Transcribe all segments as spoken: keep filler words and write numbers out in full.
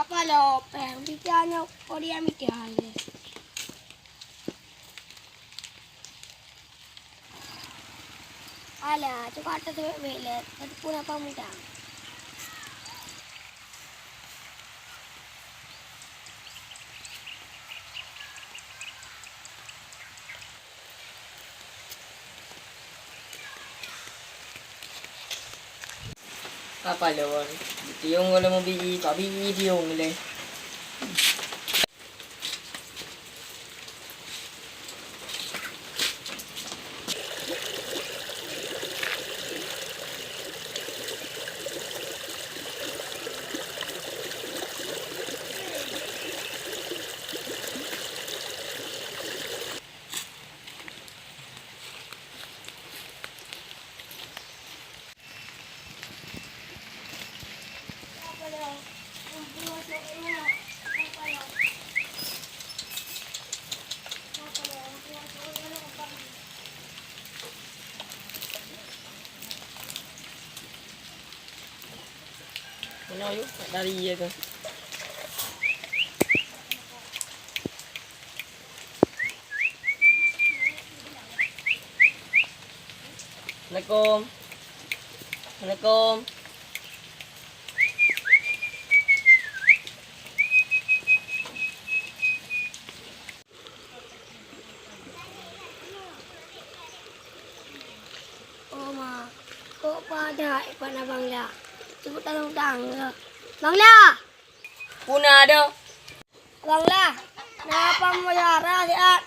Kalau péng pita nyoe, oh, dia mita lé. Alah, cuba teuteubiet lé, teupeu napa mudang. Apa lôn? Tiong goh lôn meubi, pak bi tiong lé. Meunoe yue, dari ye ke. Assalamualaikum. Assalamualaikum. Oh, ma, kok padat ipat na Bang Lah? Cukup tang-tang ke? Bang Lah! Puna ada. Bang Lah, na apa mutiara siat?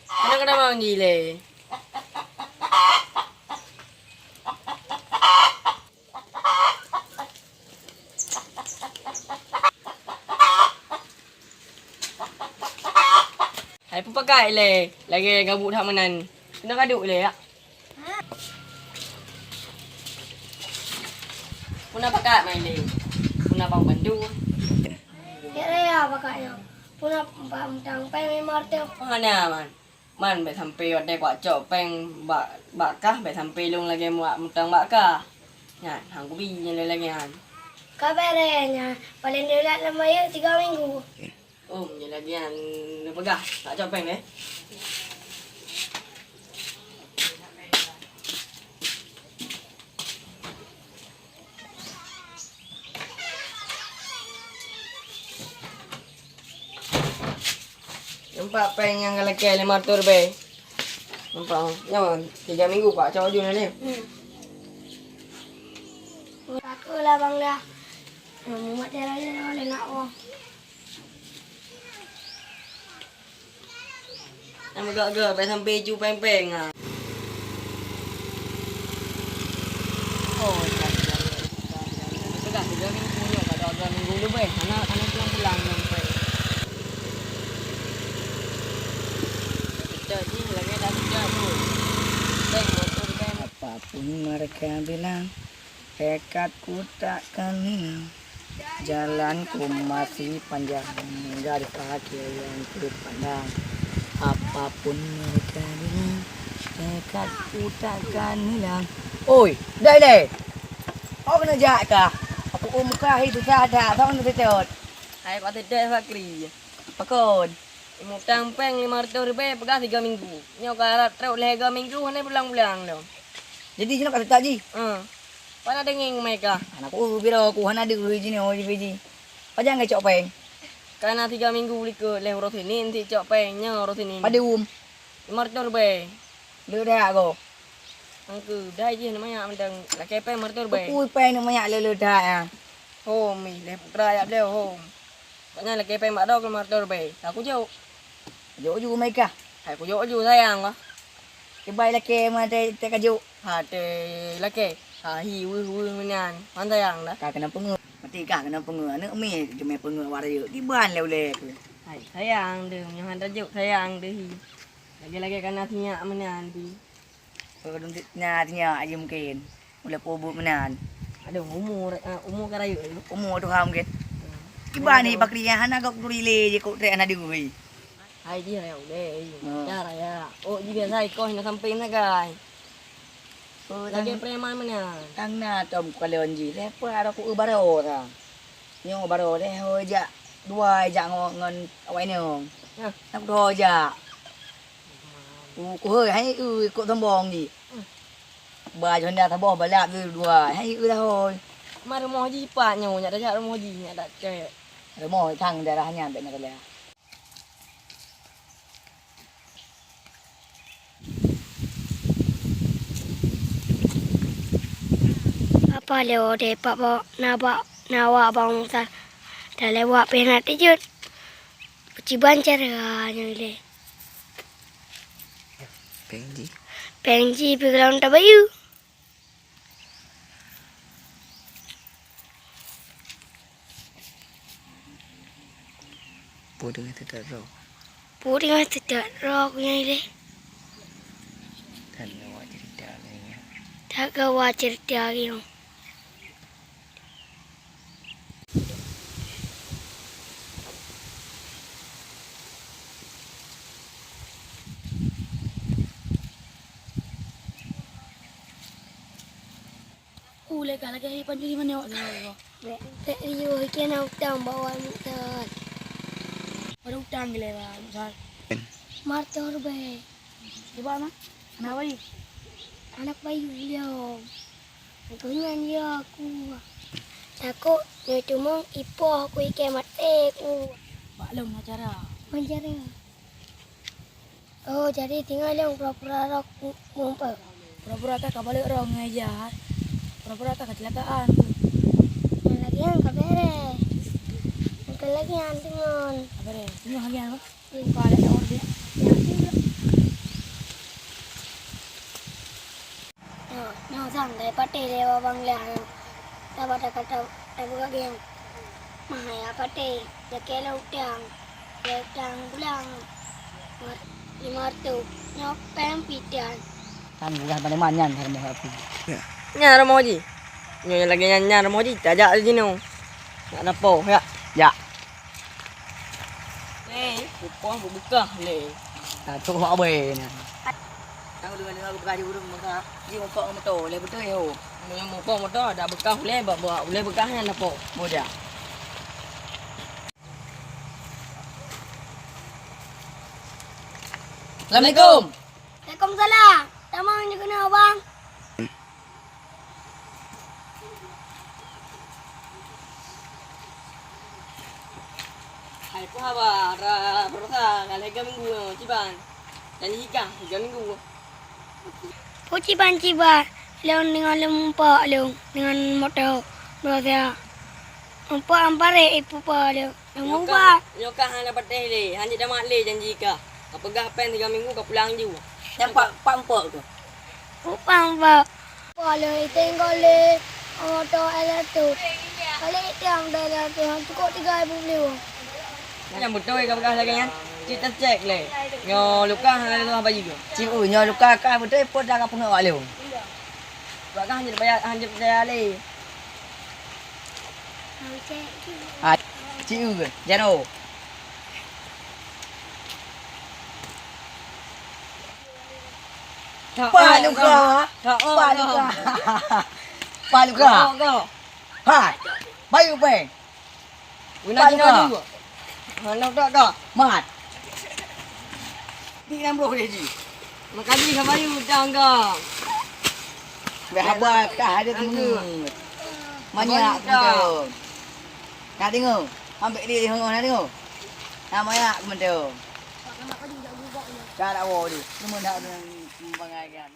Mana kena manggil, eh? Hai, peue pakat lé, lagèe gabuk that meunan. Keunoe ka duek lé, yak. Peue na pakat mai lé? Peue na bang bantu? Ya, ya, pakat nyoe. Peue na bang tang péng lima reutôh? Hana, man. Man, bèk sampai watèe kucok péng bak, bak kah, bèk sampai lôn lagèe muak mutang bak kah. Nyan, han kubi nyan lagèe nyan. Ka bèrèh nyan, paleng deulat lam ayeue tiga minggu. Oh, nyan lagèe nyan neupeugah, tak cok péng deh. Nampak péng nyang galakèe lima reutôh ribèe? Nampak, nyoe tiga minggu kucok ju nyan lé. Hmm. Aku lah, Bang, dah. Hmm, mumat dia raya dah, dia nak, oh. Nyang meugah-gah, bèk sampai ju péng-péng, ha. Oh, peugah tiga minggu nyoe, ka dua minggu leubeh, hana, hana pulang-pulang ngon péng. Cok jih, lagèe dak cok tu. Péng, motor péng. Apapun mereka bilang, tekadku takkan hilang. Jalanku masih panjang, garis akhir yang terpandang. Apapun mereka bilang, tekadku takkan hilang. Oi, dai dai. Awak keuneuk jak kah? Aku um kah itu sahaja, tong na seutôt. Hai, Pak Seutôt Fakri. Pakon? Imutang péng lima reutôh ribèe peugah tiga minggu. Nyoe ka rab trok lhèe minggu hana pulang-pulang lom. Jadi jinoe ka seutôt jih? Heeh. Pana deungieng meuka. Aneuk ku biro ku hana deuh jinoe jih. Pajan ka cok péng? Kana tiga minggu likot lhèe uroe Senin cit cok péng, nyoe uroe Senin. Padum? Lima reutôh ribèe. Le dak goh? Angkeu, dai jih manyak mantong lakèe péng lima reutôh ribèe. Peue péng manyak le-le that, ah? Hom, ih, lé putra jak beliau, hom. Awaknyan lakèe péng bak droe lima reutôh ribèe. Ka kujok. Jok ju meuika. Hai kujok ju sayang kah. Kibai lakèe meunan teuka jok. Ha teuh lakèe. Ha hi weueh-weueh meunan. Han sayang dah. Ka keunan peungeuet. Meuti kah keunan peungeuet. Aneuk miet teumé peungeuet wak rayeuk. Kiban lé ulèe keuh. Hai sayang deuh, meunyoe han tajok sayang deuh hi. Lagèe-lagèe kana sinyak meunan pih. Peue ka dum na sinyak jih mungken. Ulèe peubuet meunan. Aduh, umu, eh, umu ka rayeuk lé. Umu tuha mungken. Hmm. Kiban ni Bakri nyan hana gok turi lé jikuk trek hana deungoe. Hai jih rayeuk lé. Hmm. Cara ya. Oh, jih biasa ikoh na sampai na gai. Oh, lagèe tang-, preman meunan. Tang na tom kalon jih. Lepas aku baro sa. Nyoe baroe lé ho jak dua jak ngo-, ngon awak inong. Hah? Nak dua jak. Ku, kuhôi hai eu kok sombong di. Ba janda saboh balap tu dua. Hai eu dah hôi. Ma rumoh jih pat nyoe, nyak tajak rumoh jih, nyak dak cek. Rumoh thang daerah nyan bèk na kala. Apa lé odeh pak bak na bak na wak bang Musa. Dah lewat pih na tijot. Ciban cara nyoe lé. Peng ji. Peng ji pih kalau tabayu. Peue teungoh teutot droe? Peue teungoh teutot droe ku nyan ilée? That gawat cerita lagée nyan. That gawat cerita lagée nyoe. Ulée ka lagée pancuri manok lé. Bèk, bèk riôh, ikeu na utang bak awak Musa. Ada utang gilée bak Musa. Martor bèk. Coba mah, anak bayi. Anak bayi beliau. Aku nyan ya aku. Takut nyoe cuma ipoh aku ikeu maté ku. Bak lôn acara. Acara. Oh, jadi tinggai lôn pura-pura rôh mu-, mumpéh. Pura-pura that ka balek rôh ngon ija. Pura-pura that kecelakaan. Nyan lagée nyan ka beres. Bukan lagée nyan deungon. Ka beres. Singoh lagée nyan, Bang. Buka lé daun dia. Ya, sini. Nyoe, nyoe sang, dari patéh lé babang lé nyoe. Sabar, tapeugah lagée nyoe. Mah ya patéh, lakée lôn utang. Lôn utang pulang. Lima reutôh. Nyoe péng pih tan. Tan bukan paneman nyan, tan bukan aku. Nyan rumoh jih. Nyoe nyang lagée nyan, nyan rumoh jih. Tajak jinoe. Nak napo, ya? Jak. Hei, upah beukah lé. Nah, tu hak abang ni. Tahu dengan dengar beukah di ureueng maka ji mupok moto, lé beutôi ho. Meunyoe mupok moto ada beukah ulée bak, bak ulée beukah nyan napo? Muda. Assalamualaikum. Waalaikumsalam. Tamong jih keunoe, Bang. Hai, peue haba, ra, baroesa ka lhèe minggu, Ciban. Dan jikah tiga minggu. Peue Ciban, Ciban, lôn deungon lôn muphom lôn deungon moto baroesa. Muphom bareh ipupa lôn. Nyoe kah, nyoe kah hana patéh lé, hana tamat lé janji kah. Kapeugah péng tiga minggu kapulang ju. Nyan pat, pat muphom tu? Upah muphom. Pat lé, iténg goh lé, moto L R tu. Kali iténg moto L R tu, han cukup tiga ribu beli wong. Nyan beutôi kapeugah lagée nyan. Cit tacek lé. Nyoe Luka hana lé tuha bayi tu. Cit u, nyoe Luka kah beutôi pot dah kapeungét wak lôn. Sebab kah hanjeuet bayar, hanjeuet bayar lé. Ah, ci u, jaro. Pak Luka. Pak Luka. Pak Luka. Hai, bayu péng. Guna Pak Luka. Hana dak dah. Mat. Di enam puluh dia ji. Makajih ka bayu tangga. Bèk haba kah ada teumeuet. Manyak beutôi. Nak deungoe? Ambek dia deungoe, nak deungoe? Nak manyak beutôi. Ka dak woe dia. Cuma nak bangai kan.